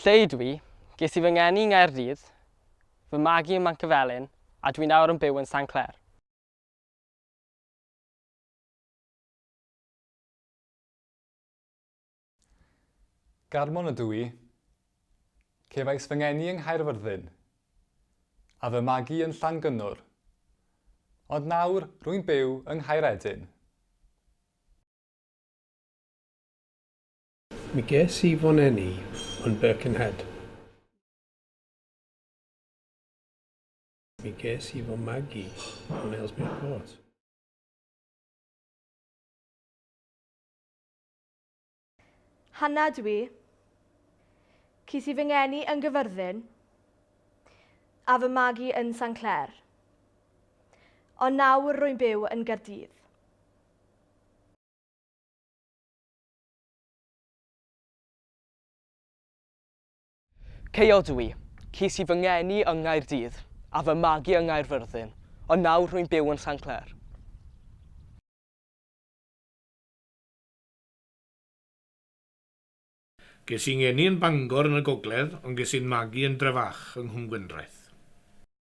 Lle ydw i? Ges i fy ngeni yng Nghaerdydd, fy magu ym Mancyfelin a dwi nawr yn byw yn Sanclêr. Garmon ydw i. Cefais fy ngeni yng Nghaerfyrddin, a fy magu yn Llangynnwr, ond nawr rwy'n byw yng Nghaeredin. Mi ges i fy neni yn Birkenhead. Mi ges i fy magu yn Ellesmere Port. Hannah dw i. Ces i fy ngeni yn Gyfyrddin a fy magu yn Sanclêr. Ond nawr rwy'n byw yn Gaerdydd. Caio dw i. Ces i fy ngeni yng Nghaerdydd, a fy magu yng Nghaerfyrddin, ond nawr rwy'n byw yn Sanclêr. Ges i ngeni yn Bangor yn y gogledd, ond ges i'n magu yn Drefach yng Nghwm Gwendraeth.